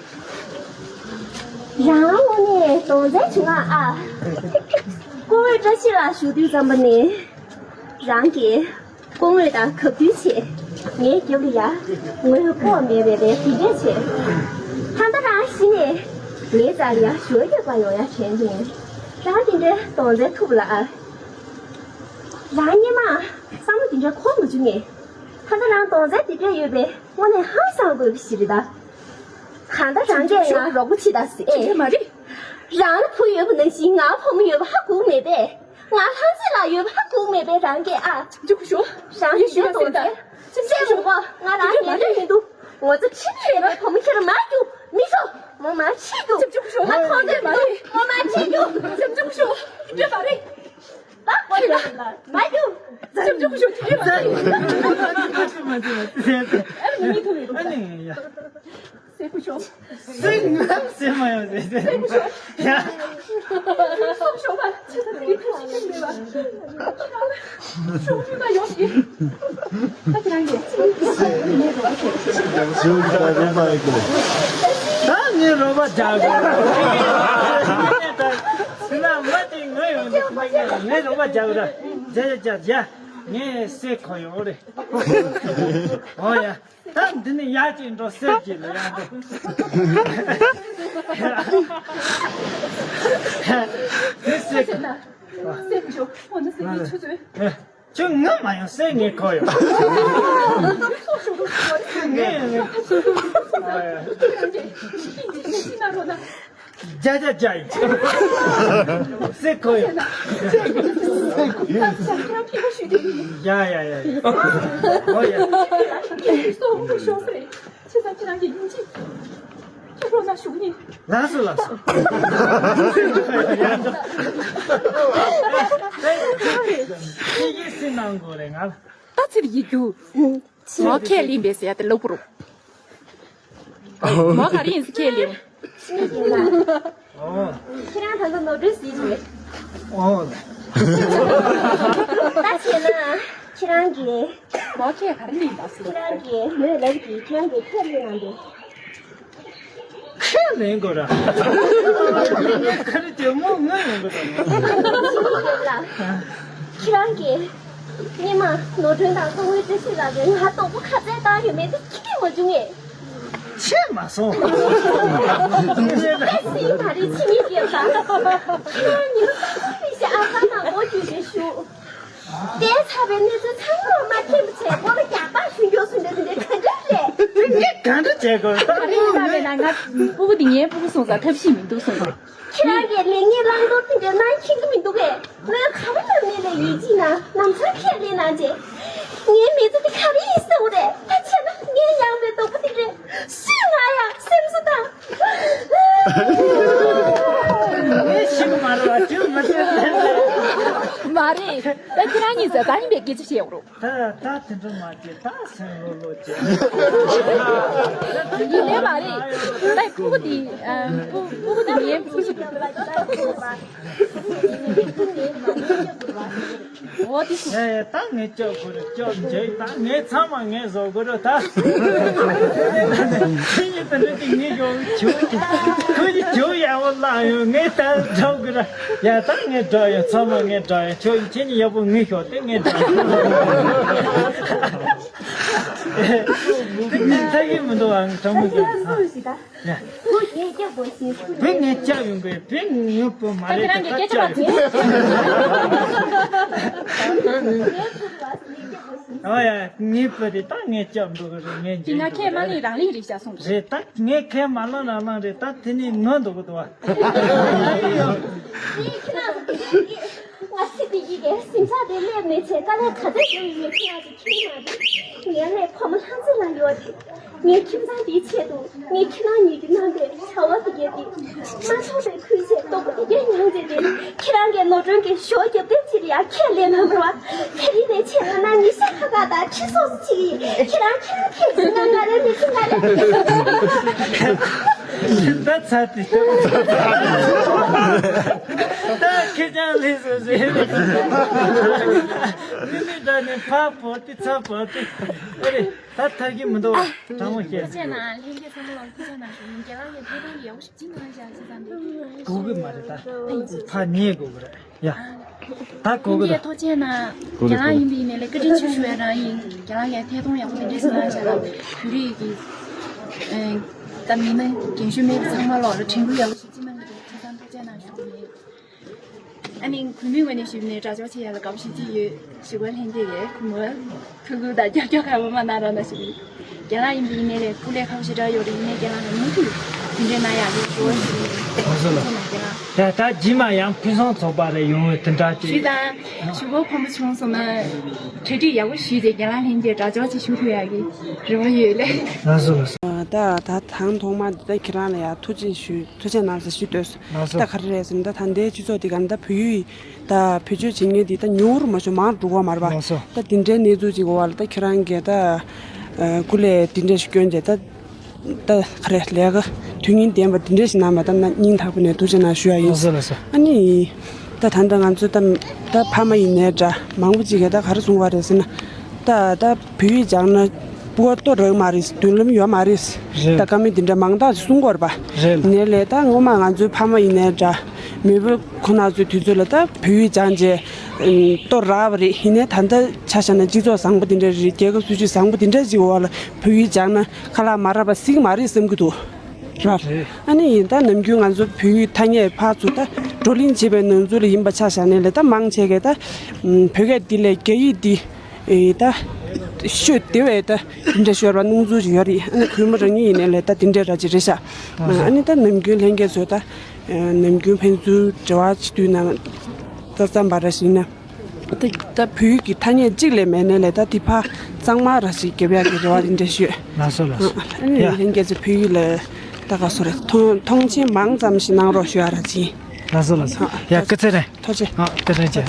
རང་དངོས་གནས་གདོན་འཛིན་བྱུང་ང་ཨ། སྐུ་ངོ་བཀྲ་ཤིས་ལགས་བཞུགས་དུས་ཙམ་པ་ནས། རང་གིས་སྐུ་ངོ་དང་གབ་མཐུན་བྱས། ངའི་རྒྱབ་ལ་ཡ་ངོ་ལྐོག་མེད་པའི་རེ་འདི་འདྲས་བྱས། ད་ལྟ་རང་གཞི་ནས་ངའི་རྩ་ལ་ཡ་ཞོ་རྒྱག་པ་ཡོང་ཡ་དྲན་ནས། རང་དེ་འདྲའི་གདོན་འཛིན་ཐུབ་ལ་ཨ། རང་སྔོན་མ་བསམ་བློ་དེ་འདྲ་འཁོར་མ་བྱུང་ངས། ད་ལྟ་རང་གདོན་འཛིན་དེ་འདྲ་ཡོད་པས་དངོས་གནས་ཧང་སང་དགོས་པ་ཞིག་རེད་ད། གང་ལྟར་རང་གིས་ང་རོགས་པ་བྱེད་ད་ཟེར། དེ་འདྲ་མ་རེད། རང་ལ་བུ་ཡོད་པ་ནང་བཞིན་ང་བུ་མོ་ཡོད་པ་ཧ་གོ་གི་མེད་པས། ང་ལྷ་མཛེས་ལགས་ཡོད་པ་ཧ་གོ་གི་མེད་པས་རང་གིས་ཨ། ཅི་གུ་ཞོ། རང་གིས་གདོན་འཛིན་སེམས་མ་གོ། ང་རང་ཉན་འདོད་མི་འདུག་ངོ་ཚ་ཁྲི་ཁྲི་ཡོད་པའི་བུ་མོ་ཁྱེད་རང་མ་རྒྱུག་མི་ཤོག་མོ་མ་ཁྲིད་རྒྱུག་ཅི་གུ་ཞོ། ང་མཐོང་འདོད་མི་འདུག་མོ་མ་ཁྲིད་རྒྱུག་ཅི་གུ་ཞོ། དེ་འདྲ་མ་རེད། ད་ཁོ་ཡ་མ་རྒྱུག་ཅི་གུ་ཞོ། དེ་འདྲ་མ་རེད། ཨ་ནི་ཡ། སྲས་སྐུ་ཞབས། སྲས་སྐུ་ཞབས། སྲས་ང་སྲས་མ་ཡོང་ཟེར་ཟེར། སྲས་སྐུ་ཞབས། ཡ། སྲས་སྐུ་ཞབས་པ་ཁྱེད་ཚོ་དེ་ཐུགས་རྗེ་ཆེ་ཞུ་གི་ཡོད་པ། ཞོགས་ཀྱི་མ་ཡོང་གི། ད་ཁྱེད་རང་གིས། ཞོགས་ཀྱི་ད་རོགས་པ་ཡོད་གི། ད་ངས་རོགས་པ་རྒྱག་དགོས། དེ་ན་མ་དེ་ང་ཡོང་དུས་ངས་རོགས་པ་རྒྱག་དགོས། རྒྱག་རྒྱག་རྒྱག་ངས་སྲས་ཁོ་ཡོང་རེད། ཨོ་ཡ། ད་འདི་ནི་ཡར་ཅིག་འགྲོ་སེར་གྱི་ལ་ཡང་འགྲོ། དེ་སེར་གྱི། སེར་གྱི་ཞོ། ཁོ་འདི་སེར་གྱི་ཆུ་ཚོད། ཁྱོད་ང་མ་ཡོང་སེར་ངས་ཁོ་ཡོང་། ངས་ཡོང་། རྒྱ་རྒྱ་རྒྱ་ཡིན། སྲས་ཁོ་ཡོད། ཡ་ཡ་ཡ་ཡ། ཨོ་ཡ། ལགས་སོ་ལགས་སོ། ཁྱེད་ཀྱིས་སེམས་ནང་དགོས་རེད་ང་ལ། ད་ཚིར་ཡིད་རྒྱུ། མོ་ཁས་ལེན་པས་ཟེར་ཡ་དེ་ལབ་དགོས་རེད། མོ་ག་རེ་ཡིན་ཟེར་ཁས་ལེན། ཨོ། ཁྱེད་རང་ད་ལྟ་ནོར་འཁྲུལ་གཟིགས་བྱས། ཨོ། ད་བྱས་ན་ཁྱེད་རང་གིས། མོ་ཁས་ག་རེ་ལེན་པ་ཟེར། ཁྱེད་རང་གིས་མོས་ལབ་ཀྱི་ཁྱེད་རང་གིས་ཁས་ལེན་གནང་འདུག་ཁས་ལེན་དགོས་ར། ཁ་རི་དེ་མོ་ང་ཡོང་གི་རེད། ཁྱེད་རང་གིས་སྔོན་མ་ནོར་སྒྲོན་དང་ཁོང་བོའི་བཀྲ་ཤིས་ལགས་ཀྱིས་ང་དོག་པོ་ག་ཚད་བཏང་ཡོད་མེད་དེ་ཁྱེད་ཀྱིས་མ་བྱུང་ངས། ཆད་མ་སོང་། ཨེ་སི་མ་རེད་ཕྱི་ཉིན་སྐྱེལ་ད། ཁྱེད་རང་ཉིན་གང་མི་ཤི་ཨ་ཕ་དང་སྒོ་བརྒྱུད་ནས་བཞུགས། དེ་ཚ་བའི་གནས་ཚུལ་ཚང་མ་མ་མཁྱེན་པ་བྱས་སྒོ་ལ་རྒྱག་པ་ཞུ་མགྱོགས་སུ་འདྲ་དེ་འདྲའི་ག་འདྲ་རེད། ངས་གང་འདྲ་བྱེད་དགོས། ད་ཨ་རེ། ཡིན་ན་མེད་ན། ང་སྤུ་གུ་འདི་ངའི་སྤུ་གུ་སོང་ཙང་ཐབས་ཤེས་མི་འདུག་གསུངས་པ། ཁྱེད་རང་གིས་ལས་ངན་བླང་དོར་དེ་འདྲ་གནང་མཁན་གྱི་མི་འདུག་གས། མོས་ག་པར་ལབ་ནས་ལས་ཡིད་ཆེས་ན་ལམ་སང་ཁས་ལེན་གནང་རྗེས། ངའི་མི་ཚེ་འདི་ག་རེ་ཡིན་ཟེར་བ་རེད། ད་བྱས་ན་ངའི་ཡང་བའི་སྡུག་པོ་འདི་རེད། སུས་ང་ཡང་སེམས་གསོ་དང་། ངས་ཤི་གི་མ་རེད་བ། ཅི་མི་ཤེས། མ་རེད། ད་ཁྱེད་རང་གཉིས་ཟ་ཟ་ཡིན་པའི་སྐད་ཆ་བཤད་ཡོང་རོགས། ད་ད་དེ་འདྲ་མ་བྱེད། ད་སེམས་ལྷོད་ལྷོད་བྱེད། ཡིན་ལེ་མ་རེད། ད་སྤུ་གུ་དེ། ཨ། སྤུ་སྤུ་གུ་དེ་ངའི་སྤུ་གུ་ཞིག་འོ་དེ་སུ། ཡ་ཡ། ད་ངས་སྐྱོབ་དགོས་རེད། སྐྱོབ་འཇལ། ད་ངས་ཚང་མ་ངས་བཟོ་དགོས་རེད། ད་ཁྱེད་གཉིས་དེ་འདྲ་དེ་ངས་ཡོང་བྱུང་། ཁོ་གཉིས་བྱུང་ཡག་པོ་བླངས་ཡོང་། ངས་ད་འགྲོ་དགོས་རེད། ཡ། ད་ངས་འགྲོ་ཡོང་། ཚང་མ་ངས་འགྲོ་ཡོང་། ཁྱོད་ཁྱེད་གཉིས་ཡག་པོ་ངུས་ཤོག་དེ་ངས་འགྲོ་ཡོང་། དེ་ངས་ཐག་གིས་མི་འདུག་ཨང་། དྲང་མོ་བཤད། ཡ། བུ་ངས་སྐྱབས་ཡོང་གི། བུ་ངའི་བུ་མ་རེད། ད་ཁྱེད་རང་གི་སྐད་ཆ་མ་ཟེར། ཨོ་ཡ། ངའི་བུ་རེད། ད་ངས་སྐྱབས་འགྲོ་གི་རེད། ངས་འཇལ་འགྲོ་གི་རེད། ད་ཁས་མ་ལེན་རང་ལེན་རེད་ཤག་གསུངས་རེད། ད་ངས་ཁས་མ་བླངས་རང་བླངས་རེད། ད་དེ་ནས་ངུ་འདུག་གི་འདུག་བ། ང་སྲིད་པའི་ཡི་གེ་ཟིང་ཆ་དེ་སླེབས་ནས་བྱས། དཀའ་ལས་ག་ཚོད་བརྒྱབ་ཡིན་མིན་ཁྱེད་རང་ཚོ་མཁྱེན་མ་རེད། ངའི་ལས་ཕོ་མོ་ལྷ་མཛེས་ལ་ཡོད་དེ། ངའི་ཁྱིམ་ཚང་འདིའི་ཆེད་དུ་ངས་ཁྱེད་རང་གཉིས་ཀྱིས་གནང་པའི་བྱ་བ་དེ་གས་དེ་མ་ཚོར་བའི་ཁུལ་བྱས། སྡུག་པོ་དེ་གས་མྱངས་བྱས་ཏེ། ཁྱེད་རང་གིས་ནོར་སྒྲོན་གྱི་ཞོ་རྒྱབ་ཐེངས་གཅིག་ལ་ཡང་ཁས་ལེན་གནང་མེད་པ། དེ་རིང་ནས་བྱས་ན་ང་ཉི་ཤུ་ཁ་ཁ་དང་ཁྲི་སོ་སོ་ཅིག་ཡིན། ཁྱེད་རང་ཁྱེད་རང་ཁྱེད་ཀྱིས་ང་ང་རའི་མི་ཚེ་ང་རའི། ད་ཚར་ཏེ། ད་ཁེར་རྐྱང་ལས་སོ་ཟེར། མི་མི་འདྲ་ནས་ཕར་བོར་ཏེ་ཚུར་བོར་ཏེ། ཨ་རེ། ད་ཐར་གྱི་མི་འདུག་དྲང་མོ་བཤད། ཐུགས་རྗེ་གནང་། ལྷན་རྒྱས་ཚང་མ་ལ་ཐུགས་རྗེ་གནང་ཞུ་ཡིན། རྒན་ལགས་ཀྱིས་ཐད་གཏོང་ཡག་པོ་ཞིག་ཅིག་གནང་བཞག་ཅིག་བསམ་པས། གོ་གི་མ་རེད། ད་ཕར་ཉན་དགོས་ཀྱི་རེད། ཡ། ད་གོ་གི་རེད། ལྷན་རྒྱས་ཐུགས་རྗེ་གནང་། རྒན་ལགས་ཡིན་པའི་ནས་ལས་བཀའ་དྲིན་ཆེ་ཞུ་བ་རང་ཡིན། རྒན་ལགས་ཀྱིས་ཐད་གཏོང་ཡག་པོ་དེ་འདྲས་ཞིག་གནང་བཞག་ལ། བོད་རིགས་ཀྱི་ད་མི་སྣ་རྒན་གཞོན་མེད་པ་ཚང་མ་ལོག་ལ་དྲན་སྐུལ་ཡག་པོ་ཞིག་ཅིག་གནང་གི་འདུག་ཐུགས་རྗེ་གནང་ཞུ་གི་ཡིན། ཨ་ནི་གུས་མོའི་ངོས་ནས་ཞུས་ནས་དྲ་ལྕོག་བྱེད་ཡ་ལ་དགའ་པོ་ཞེ་གཅིག་ཡོད། ཞུ་བ་ལྷན་རྒྱས་ཀྱིས་གུས་མོ་ཐུགས་ཁུར་དང་ཀྱོག་ཀྱོག་ག་བ་མ་གནང་རོགས་གནང་ཞུ་གི་ཡོད། རྒན་ལགས་ཡིན་པའི་ཡིན་ནའི་ལས་སྐུ་ལས་ཁག་པོ་ཞེ་དྲག་ཡོད་རེད། ཡིན་ནའི་རྒན་ལགས་ནས་མུ་མཐུད་དེ་འདྲའི་གནང་ཡག་གི་ཞུ་བ་ཞུ་གི་ཡོད། ལགས་སོ། ལགས་སོ། ཐུགས་རྗེ་གནང་རྒན་ལགས། ད་ད་རྗེས་མ་ཡང་ཕུན་སུམ་ཚོགས་པ་རེ་ཡོང་བའི་དེ་འདྲ་ཅིག་ཞུས་དང་། ཞུ་བ་ཕོན་པོ་བྱུང་སོང་ན་གྲ་སྒྲིག་ཡག་པོ་ཞུས་ཏེ་རྒན་ལགས་ལྷན་རྒྱས་དྲ་ལྕོག་ཅིག་ཞུ་ཐུབ་ཡག་གི་རེ་བ་ཡོད་ལགས། ལགས་སོ། ལགས་སོ། ད་ད་དང་ཐོག་མ་འདི་ད་ཁྱེད་རང་ལ་ཡང་ཐུགས་རྗེ་ཞུ། ཐུགས་རྗེ་གནང་ཟེར་ཞུ་འདོད་སོང་། ལགས་སོ། ད་ག་རེ་རེད་ཟེར་ན། ད་ད་ལྟའི་སྤྱི་ཚོགས་འདི་ག་ནས་ད་བོད་ཡིག་ད་བེད་སྤྱོད་བྱེད་མཁན་འདི་ད་ཉུང་རུ་མ་ཤོར་མང་རུ་འགྲོ་གི་མ་རེད་པ། ལགས་སོ། ད་འདི་འདྲའི་གནས་ཚུལ་ཅིག་གི་འོག་ལ་ད་ཁྱེད་རང་གིས་ད་སྐུ་ལས་འདི་འདྲ་ཞིག་བསྐྱོན་བྱས། ད་ད་ག་རེ་ལས་ཀ་དོན་སྙིང་ལྡན་པ་འདི་འདྲ་ཞིག་གནང་བ་ད་སྙིང་ཐག་པ་ནས་ཐུགས་རྗེ་གནང་ཞུ་ཡ་ཡིན། ལགས་སོ། ལགས་སོ། ཨ་ནི་ད་ད་ལྟ་ང་ཚོ་ད་ད་ཕ་མ་ཡིན་ནའི་འདྲ། མང་པོ་ཅིག་གིས་ད་ག་རེ་གསུང་བ་རེད་ཟེར་ན། ད་ད་བོད་ཡིག་སྦྱངས་ན་སྤུ་གུ་ལྟོ་རག་མ་རེད། མདུན་ལམ་ཡོད་མ་རེད། རེད། ད་བཀའ་མོལ་འདི་འདྲ་མང་དག་ཅིག་གསུང་གི་ཡོད་རེད་པ། རེད། ནས་ལས་ད་སྔོན་མ་ང་ཚོའི་ཕ་མ་ཡིན་ནའི་འདྲ། མེས་པོ་ཁོ་ན་ཚོའི་དུས་ཚོད་ལ་ད་བོད་ཡིག་སྦྱངས་བྱས་ལྟོ་རག་པ་རེད། ཡིན་ནའི་ད་ལྟ་ཆ་བཞག་ན་སྤྱི་ཚོགས་བཟང་པོ་འདི་འདྲ་རེད། རྒྱལ་ཁབ་སྲིད་ཇུས་བཟང་པོ་འདི་འདྲ་ཅིག་འོག་ལ་བོད་ཡིག་སྦྱངས་ན་ཁ་ལག་མ་རག་པ་གཟིགས་མ་རེད་བསམ་གྱི་འདུག་ར། རེད། ཨ་ནི་ཡིན་ད་ནམ་རྒྱུན་ང་ཚོ་བོད་ཡིག་ཐ་སྙད་ཕར་ཚུར་ད་བགྲོ་གླེང་བྱེད་པའི་ནང་ཚུལ་ལ་ཡིན་པ་ཆ་བཞག་ནས་ལས་ད་མང་ཆེ་གས་ད་བོད་སྐད་འདི་ལས་རྒྱ་ཡིག་འདི་ཨེ་ད་ཤོད་བདེ་བས་ད་དེ་འདྲ་ཤོད་པ་སྣང་ཚུལ་ཅིག་ཡོད་རེད། ཨ་ནི་གུས་མོ་རང་ཉིད་ཡིན་ནའི་ལས་ད་དེ་འདྲ་ར་ཅིག་རེད་ཤག་ཨ་ནི་ད་ནམ་རྒྱུན་ལྷན་རྒྱས་ཚོས་ད་ནམ་རྒྱུན་ཕན་ཚུན་འབྲེལ་བ་བྱེད་དུས་ན་ད་བརྩམས་པ་ར་ཞིག་ན། ད་ད་བོད་ཡིག་གི་ཐ་སྙད་གཅིག་ལས་མེད་ནའི་ལས་ད་དེ་ཕར་གཙང་མ་ར་ཞིག་རྒྱབ་ཡག་གི་རེ་བ་དེ་འདྲ་ཞུས། ལགས་སོ། ལགས་སོ། ཨ་ནི་ཡ། ལྷན་རྒྱས་ཚོས་བོད་ཡིག་ལ་ད་ག་སོ་རེད། མཐོང་མཐོང་ཆེན་མང་ཙམ་ཞིག་གནང་རོགས་ཞུ་ཡ་ར་ཅིག་ལགས་སོ། ལགས་སོ། ཡ། སྐུ་ཚེ་རིང་། ཐུགས་རྗེ་ཆེ། ཨ། སྐུ་ཚེ་རིང་ཆེ།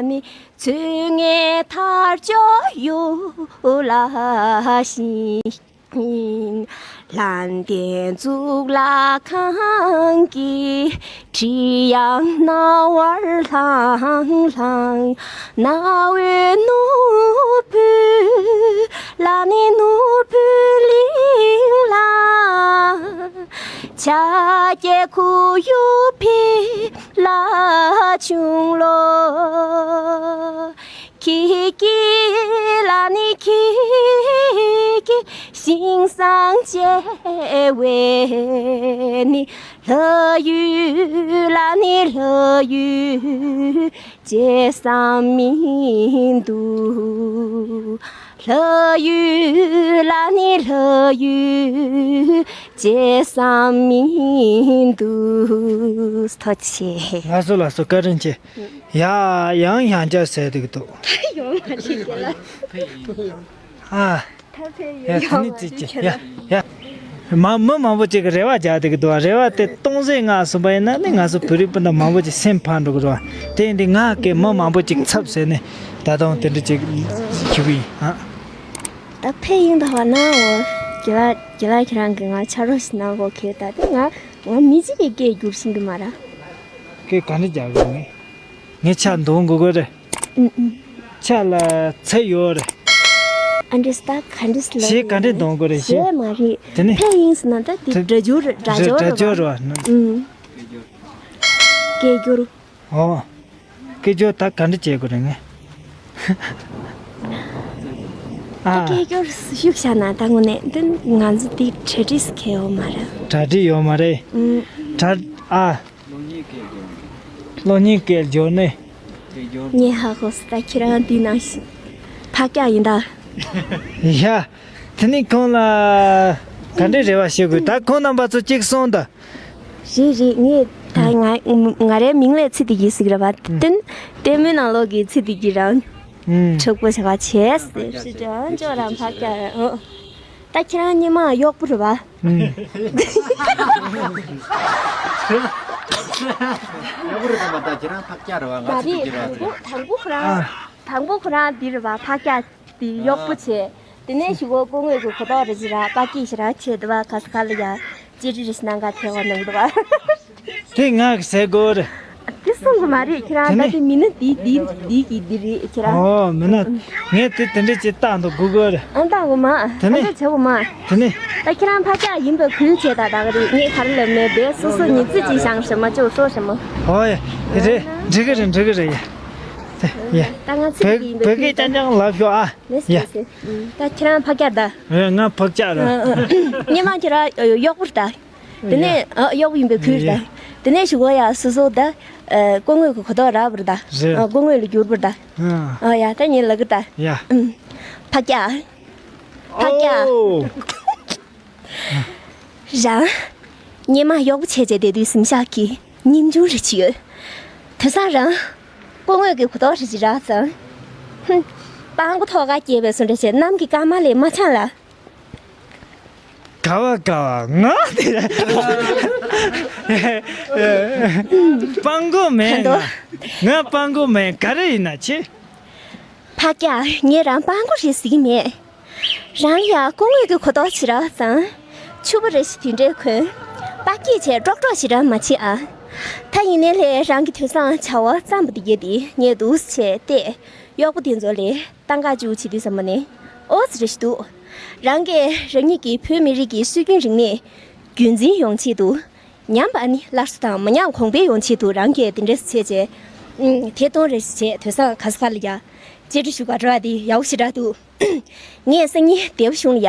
ཨ། ནི་ཚུལ་ངན་ཐར་ལྕོག་གཡུ་ལ་ཞིང་། ལྷན་ལྡན་གཙུག་ལག་ཁང་གི་ཁྲི་ཡང་སྣང་བར་ལྷང་ལྷང་། རྣ་བའི་ནོར་བུ་ལ་ནི་ནོར་བུ་གླིང་ལ། ཕྱག་རྒྱའི་ཁོར་ཡུག་འཕེལ་ལ་ཆུང་ལོ། ཁྱེད་ཀྱི་ལ་ནི་ཁྱེད་ཀྱི་ཞིང་སང་བྱེ་བས་ནི། ལྷ་ཡུལ་ལ་ནི་ལྷ་ཡུལ་བྱེད་ས་མི་འདུག་ལྷ་ཡུལ་ལ་ནི་ལྷ་ཡུལ་བྱེད་ས་མི་འདུག་ཐུགས་རྗེ་ཆེ། ལགས་སོ་ལགས་སོ། བཀའ་དྲིན་ཆེ། ཡ། ཡང་ཡང་བསྐྱར་ཟེར་འདུག་འདུག་ཡོང་མ་ཤེས་ཀྱི་ལ། ཨ། ད་ཕེབས་ཡ། ཡོད་ཡོད་དེ་ནི་མ་ཅིག་ཅིག་ཡ་ཡ། མ་མི་མང་པོ་ཅིག་གིས་རེ་བ་རྒྱག་འདུག་འདུག་རེ་བ་དེ་སྟོང་ཟད་ང་གསུངས་པ་ཡིན་ན་ནི་ང་ཚོ་བོད་རིགས་སྤུན་ཟླ་མང་པོ་ཅིག་སེམས་ཕམ་འགྲོ་གི་རེད་བ། དེ་ཡིན་དུས་ང་གིས་མི་མང་པོ་ཅིག་འཚབ་ཟེར་ནས་ད་དུང་དེ་འདྲ་ཅིག་ཞུ་གི་ཡིན་ཨ། ད་ཕེབས་ཡིན་ད་བ་ན་འོ། རྒན་ལགས་རྒན་ལགས་ཁྱེད་རང་གིས་ང་ཕྱག་རོགས་ཤིག་གནང་དགོས་ཁེལ། ད་དེ་ང་ང་མི་གཅིག་གིས་སྐད་བསྒྱུར་ཤེས་ཀྱི་མ་རེད། སྐད་ག་འདྲ་རྒྱག་དགོས་ངས། ངས་ཕྱག་འདོན་དགོས་ཀྱི་རེད། ཨུམ་ཨུམ། ཕྱག་ལ་ཚད་ཡོད་རེད། ཨ་འདྲས་ད་ག་འདྲས་ལབ་གཞས་ག་འདྲས་འདོན་དགོས་རེད་གཞས། གཞས་མ་རེད། དེ་ནས་ཕེབས་ཡིན་ཟེར་ན་ད་དེ་དེ་སྒྲ་སྦྱོར་རེད། སྒྲ་སྦྱོར་རེད་བ། སྒྲ་སྦྱོར་རེད་བ། ཨུམ། སྐད་སྒྱུར། ཨོ། སྐད་སྒྱུར་ད་ག་འདྲ་བྱེད་དགོས་རེད་ངས། ཨ། སྐད་སྒྱུར་ཤུགས་བཞག་ན་ད་དངོས་གནས་འདི་ང་ཚོ་འདི་གྲ་སྒྲིག་ཟེར་མཁན་ཡོད་མ་རེད། གྲ་སྒྲིག་ཡོད་མ་རེད། ཨུམ། གྲ། ཨ། གློག་བརྙན་སྐད་སྒྱུར་ནས། ངས་ཧ་གོ་སོང་། ད་ཁྱེད་རང་འདི་ནང་བཞིན་ཕག་སྐྱག་ཡིན་ད། ཡ། དེ་ནི་ཁོང་ལ་ག་འདྲའི་རེ་བ་ཞུ་དགོས། ད་ཁོང་རྣམ་པ་ཚོ་གཅིག་གསུངས་དང་། རེད་རེད། ངས་ད་ང་ང་རའི་མིང་ལས་ཚིག་དེ་གི་ཟིག་ར་བ། ཨུམ། དོན་ལྟད་མོའི་ནང་ལོག་གི་ཚིག་དེ་གི་རང་། ཨུམ། དྲུག་པོ་བྱ་བ་བྱས་ཟེར་ཞེས་ཀྱང་ཅོག་རང་ཕག་སྐྱག་རང་ཨོ། ད་ཁྱེད་རང་སྔོན་མ་གཡོག་པོ་རེད་བ། ཨུམ། གཡོག་པོ་རེད་དམ་པ། ད་ཁྱེད་རང་ཕག་སྐྱག་རེད་བ། ང་ཚོ་མ་རེད། གཅིག་རེད་དང་པོ་དང་པོ་ཁོ་རང་། ཨ། དང་པོ་ཁོ་རང་འདི་རེད་བ། ཕག་སྐྱག་དེ་གཡོག་པོ་བྱས། དེ་ནས་གཞུག་གུ་སྐུ་ངོ་གི་གོ་རྟོགས་རེ་ཅིག་ར་པ་སྐྱིད་ཞིག་ར་བྱས་འདུག་བ། ག་ས་ག་ལ་ཡ་ཅི་རི་རི་ཞིག་གནང་ག་ཐེ་བ་གནང་འདུག་བ། དེ་ང་གི་ཟས་གོ་རེད། དེ་གསུང་གི་མ་རེད། ཁྱེད་རང་། དེ་ད་ནས་དེ་མི་ནི་དེ་དེ་དེ་གི་དེ་རེད་ཁྱེད་རང་། ཨོ་མི་ན། ངས་དེ་དེ་འདྲས་ཅིག་བཏང་འདུག་གོ་གོ་རེད། ཨང་བཏང་གོ་མ། དེ་ནས། ཨང་བཏང་བྱེད་གོ་མ། དེ་ནས། ད་ཁྱེད་རང་ཕག་སྐྱག་ཡིན་པའི་ཁུལ་བྱས་ད། ད་ག་རེད། ངས་ག་རེ་ལབ་མེད་པས། སོ་སོ་ཉི་ཚིག་ཅིག་བཞག་ཞེ་མ་ཅོ་སོ་ཞེ་མ། ཨོ་ཡ། དེ་རེད། འགྲིག་གི་རེད། འགྲིག་གི་རེད་ཡ། དེ་ཡ། ད་ང་ཚིག་བོད་ཡིན་པའི་བོད་སྐད་ཁུལ་ད། རྐྱང་རྐྱང་ལབ་ཤོག་ཨ། ལེས་ཡ། ལེས་ལེས། ད་ཁྱེད་རང་ཕག་སྐྱག་ད། ཨེ་ང་ཕག་སྐྱག་རེད། ཨ་ཨ། སྔོན་མ་ཁྱེད་རང་གཡོག་པོ་རེད་ད། དེ་ནས་ཨ་གཡོག་པོ་ཡིན་པའི་ཁུལ་རེད་ད། ཡ། དེ་ནས་གཞུག་གུ་ཡ་སོ་སོ་ད། ཨ་སྐུ་ངོ་གི་གོ་རྟོགས་རག་པ་རེད་ད། རེད། ཨ་སྐུ་ངོ་ལ་གྱུར་པ་རེད་ད། ཨ། ཨ་ཡ་ད་ངས་ལབ་གི་ད། ཡ། ཨུམ། ཕག་སྐྱག་ཕག་སྐྱག་ཨོ། རང་། སྔོན་མ་གཡོག་པོ་བྱས་བྱས་བསྡད་དུས་གཟིམ་ཤག་གི་ཉིན་ཆུང་རེ་ཅིག་ཡོད། དེང་སང་རང་། སྐུ་ངོ་གི་གོ་རྟོགས་རེ་ཅིག་རག་ཙང་། ཧུམ། སྤྲང་པོ་ཐོག་ཁར་སྐྱེས་པའི་བཟོ་འདྲ་བྱས། གནམ་གྱི་སྐར་མ་ལས་མ་འཆམ་ལ། ག་བ་ག་བ་ང་དེ། སྤྲང་པོ་མིན་ང་། ང་སྤྲང་པོ་མིན། ག་རེ་ཡིན་ན་ཆེ། ཕག་སྐྱག་ངས་རང་སྤྲང་པོ་རེད་ཟེར་གྱི་མེད། རང་ལ་ཡ་སྐུ་ངོ་གི་གོ་རྟོགས་ཅིག་རག་ཙང་། ཕྱུ་པ་རེ་ཞིག་དེ་འདྲས་གོན། པ་སྐྱིད་བྱས་ཀྲོག་ཀྲོག་ཞིག་རང་མ་བྱེད་ཨ། ད་ཡིན་ནའི་ལས་རང་གི་དུས་སང་བྱ་བ་རྩམ་པ་དེ་གྱད་དེ་ངས་འདུག་སེ་བལྟས། གཡོག་པོ་དེ་ཚོ་ལ་ཏང་ཀ་ཅིག་བྱེད་དུས་ཙམ་པ་ནས་ཨོ་ཙི་རེ་ཞིག་འདུག་རང་གིས་རང་ཉིད་ཀྱི་བོད་མི་རིགས་ཀྱི་སྲོལ་རྒྱུན་རིག་གནས་རྒྱུན་འཛིན་ཡོང་ཆེད་དུ། ཉམས་པ་ནི་སླར་གསོ་དང་མི་ཉམས་གོང་འཕེལ་ཡོང་ཆེད་དུ་རང་གིས་དེ་འདྲས་བྱས་བྱས། ཨུམ། ཐད་གཏོང་རེ་བྱས། དེང་སང་ག་ས་ག་ལ་ཡ་བཅར་འདྲི་ཞུ་ག་འགྲོ་བ་དེ་ཡག་པོ་ཞེ་དྲག་འདུག་ངས་སང་ཉིན་སྡེ་པ་གཞུང་ལ་ཡ་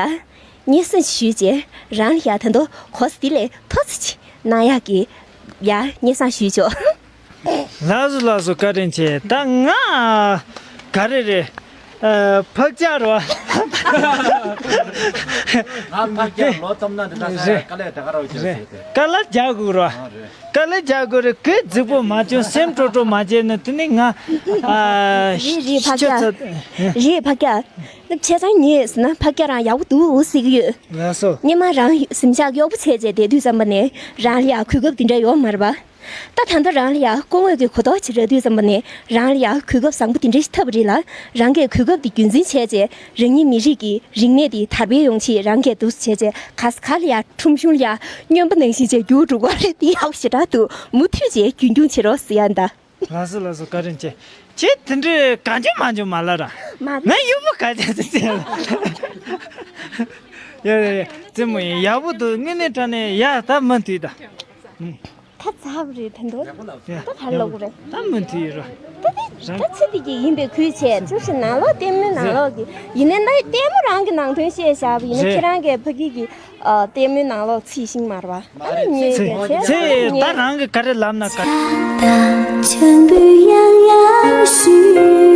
སྙན་སེང་ཞུས་བྱས། རང་ལ་ཡ་ད་དུང་གོ་ས་འདི་ལས་མཐོ་ཙམ་ཅིག་གནང་ཡག་གི་ཡ་སྙན་སེང་ཞུས་ཆོག་ལགས་སོ་ལགས་སོ། བཀའ་དྲིན་ཆེ། ད་ང་ག་རེ་རེད། ཨ། ཕག་སྐྱག་རེད་བ། ང་ཕག་སྐྱག་ལོ་ཙམ་ན་འདི་ན་ས་ཡ་དཀའ་ལས་དེ་ག་ར་བྱས་ཟེར་ཏེ། དཀའ་ལས་རྒྱག་དགོས་རེད་བ། ཨ་རེད། དཀའ་ལས་རྒྱག་དགོས་རེད། གོས་རྫིག་པོ་མ་གྱོན། སེམས་སྤྲོ་སྤྲོ་མ་བྱས་ན་དེ་ནི་ང་། ཨ། རེད་རེད་ཕག་སྐྱག་ཁྱོད་ཚོ། རེད་ཕག་སྐྱག་བྱས་ཙང་ངས་ཟེར་ན་ཕག་སྐྱག་རང་ཡག་པོ་འདུག་ཟེར་གྱི་ཡོད། ལགས་སོ། སྔོན་མ་རང་གཟིམ་ཤག་གཡོག་པོ་བྱས་བྱས་བསྡད་དུས་ཙམ་པ་ནས་རང་ལ་ཡ་གོ་སྐབས་འདི་འདྲ་ཡོད་མ་རེད་པ། ད་ད་ལྟ་རང་ལ་ཡ་སྐུ་ངོ་གི་གོ་རྟོགས་ཅིག་རག་དུས་ཙམ་པ་ནས་རང་ལ་ཡ་གོ་སྐབས་བཟང་པོ་དེ་འདྲ་ཞིག་ཐོབ་པ་རེད་ལ། རང་གིས་གོ་སྐབས་དེ་རྒྱུན་འཛིན་བྱས་རྗེས་རང་ཉིད་མི་རིགས་ཀྱི་རིག་གནས་དེ་དར་སྤེལ་ཡོང་ཆེད་རང་གིས་འདུག་སེ་བྱས་རྗེས་ག་ས་ག་ལ་ཡ་ཁྲོམ་གཞུང་ལ་ཡ་སྨྱོན་པ་ནང་བཞིན་བྱས་རྒྱུགས་འགྲོ་གི་རེད། དེ་ཡག་པོ་ཞེ་དྲག་འདུག་མུ་མཐུད་བྱས་རྒྱུན་འཁྱོངས་བྱེད་རོགས་ཟེར་ཡ་ད། ལགས་སོ་ལགས་སོ། བཀའ་དྲིན་ཆེ། ཁྱེད་དེ་འདྲའི་གང་བྱུང་མང་བྱུང་མ་ལབ་ར། མ་རེད། ང་ཡུལ་པོ་ག་ཚད་ཚད་ཚད། ཡ་ཡ་ཡ། རྩེད་མོ་ཡིན། ཡག་པོ་འདུག་དངོས་གནས་དྲང་གནས་ཡ་ད་མུ་མཐུད་ད། ད་ཚར་བ་རེད་ད་འདུག་ཡ། ད་ག་རེ་ལབ་དགོས་རེད། ད་མུ་མཐུད་ཡིན་ར། ད་དེ་ད་ཚེ་འདི་གི་ཡིན་པའི་ཁུལ་བྱས། ཅུང་ཞིག་ནང་ལོགས་ལྟད་མོའི་ནང་ལོགས་ཀྱི་ཡིན་ནའི་ད་ལྟད་མོ་རང་གི་ནང་དོན་བཤད་བཞག་པ་ཡིན་ན། རེད། ཁྱེད་རང་གི་ཕ་གི་གི་ཨ་ལྟད་མོའི་ནང་ལོགས་ཚིག་ཤིང་མར་བ། ཨ་ནི་ཉེས་ཚེ་པའི་ཚེ་ཚེ་ད་ཉེས། རང་གི་ག་རེ་ལབ་ན་ག་ད་ཆང་བུ་ཡང་ཡང་ཞུ།